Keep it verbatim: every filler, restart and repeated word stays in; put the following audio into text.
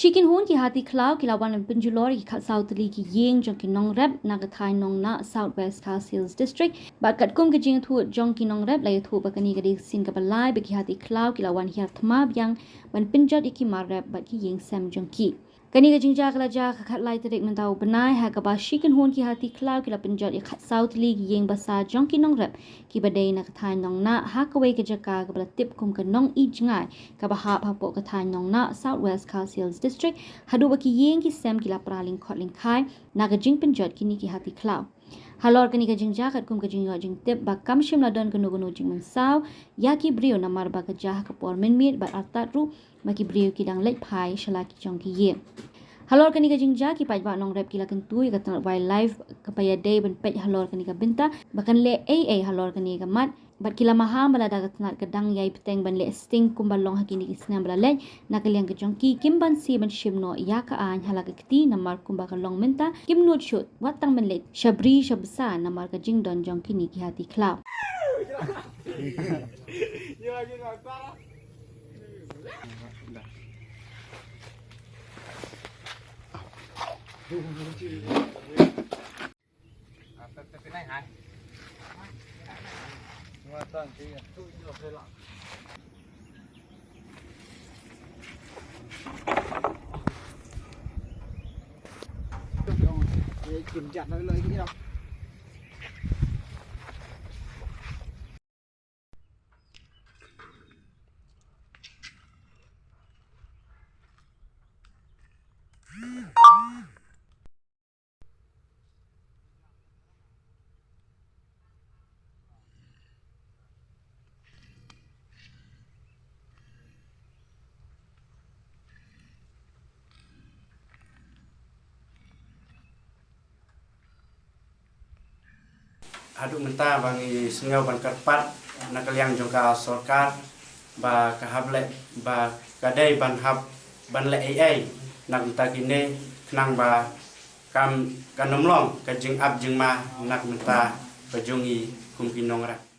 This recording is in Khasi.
Shi kynhun ki hati khlaw ki la wan ban pynjulor ïa ki khatsaw tylli ki ïing jong ki nongrep na ka thaiñ Nongnah, South West Khasi Hills District. Bad katkum ka jingïathuh jong ki nongrep la ïathuh ba kane ka dei ka sien kaba lai ba ki hati khlaw ki la wan hiar thma biang ban pynjot ïa ki mar rep bad ki ïing sem jong ki. Kane ka jingjia ka la jia ha ka khatlai tarik mynta u bnai, ha kaba shi kynhun ki hati khlaw ki la pynjot ïa khatsaw tylli ki ïing basa jong ki nongrep kiba dei na ka thaiñ Nongnah, ha kawei ka jaka kaba la tip kum ka Nong-i-jngai, kaba hap hapoh ka thaiñ Nongnah, South West Khasi Hills District, haduh ba ki ïing ki sem ki la pra lyngkhot lyngkhai na ka jingpynjot kine ki hati khlaw. Halor kane ka jingjia, katkum ka jingïoh jingtip ba kam shym la don kano kano jingmynsaw ïa ki briew, namar ba ka jia ha ka por mynmiet bad artat ruh ba ki briew ki dang leit phai sha la ki jong ki ïing. Halor kane ka jingjia, ki paidbah nongrep ki la kyntu ïa ka tnat Wildlife kaba ïadei ban peit halor kane ka bynta ba kan leh ei ei halor kane ka mat, bad ki la maham ba lada ka tnat ka dang ïai bteng ban leh sting kumba long ha kine ki snem ba la leit, na ka liang ka jong ki, kim banse ban shim noh ïa ka aiñ ha la ka kti, namar kumba ka long mynta kim nud shuh wat tang ban leit sha bri sha bsa namar ka jingdon jong kine ki hati khlaw. Haduh mynta ba ngi sngew ban kyrpad na ka liang jong ka sorkar ba ka hap leh, ba ka dei ban hap ban leh ei ei na ka bynta kine, khnang ba kam, kan ym long ka jingap jingma na ka bynta ka jong ngi kum ki nongrep.